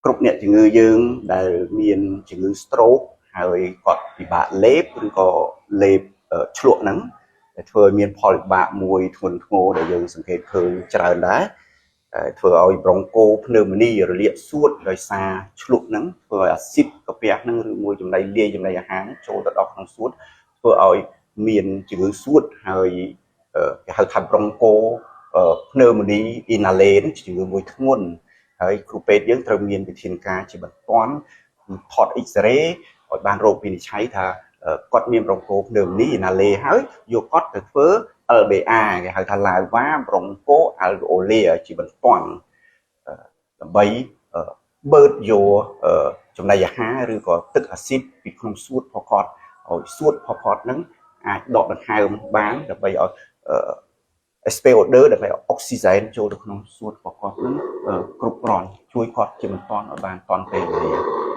គ្រប់អ្នកជំងឺយើងដែលមានជំងឺ stroke ហើយគាត់ពិបាកលេបឬក៏លេបឆ្លក់ហ្នឹងដែលធ្វើឲ្យមានផលវិបាកមួយធ្ងន់ធ្ងរដែលយើងសង្កេតឃើញច្រើនដែរដែលធ្វើឲ្យ bronchopneumonie រលាកសួតដោយសារឆ្លក់ហ្នឹងធ្វើឲ្យអាស៊ីតកាពះហ្នឹងឬមួយចំណីលាយចំណីអាហារចូលទៅដល់ក្នុងសួតធ្វើឲ្យមានជំងឺសួតហើយគេហៅថា bronchopneumonie inhalé ហ្នឹងជាជំងឺមួយធ្ងន់ហើយគ្រូពេទ្យយើងត្រូវមានវិធានការជាបន្ទាន់ថត X-ray ឲ្យបានរោគវិនិច្ឆ័យថាគាត់មាន bronchopneumonie inhalé ហើយយកគាត់ទៅធ្វើ LBA គេហៅថា lavage broncho-alvéolaire ជាបន្ទាន់ដើម្បីបឺតយកចំណីអាហារឬក៏ទឹកអាស៊ីតពីក្នុងសួតរបស់គាត់ឲ្យសួតរបស់គាត់ហ្នឹងអាចដកដង្ហើមបានដើម្បីឲ្យ SpO2 ដើម្បីអុកស៊ីសែនចូលទៅក្នុងសួតរបស់គាត់ហ្នឹងគ្រប់គ្រាន់ជួយគាត់ជាបន្ទាន់ឲ្យបានទាន់ពេលវេលា។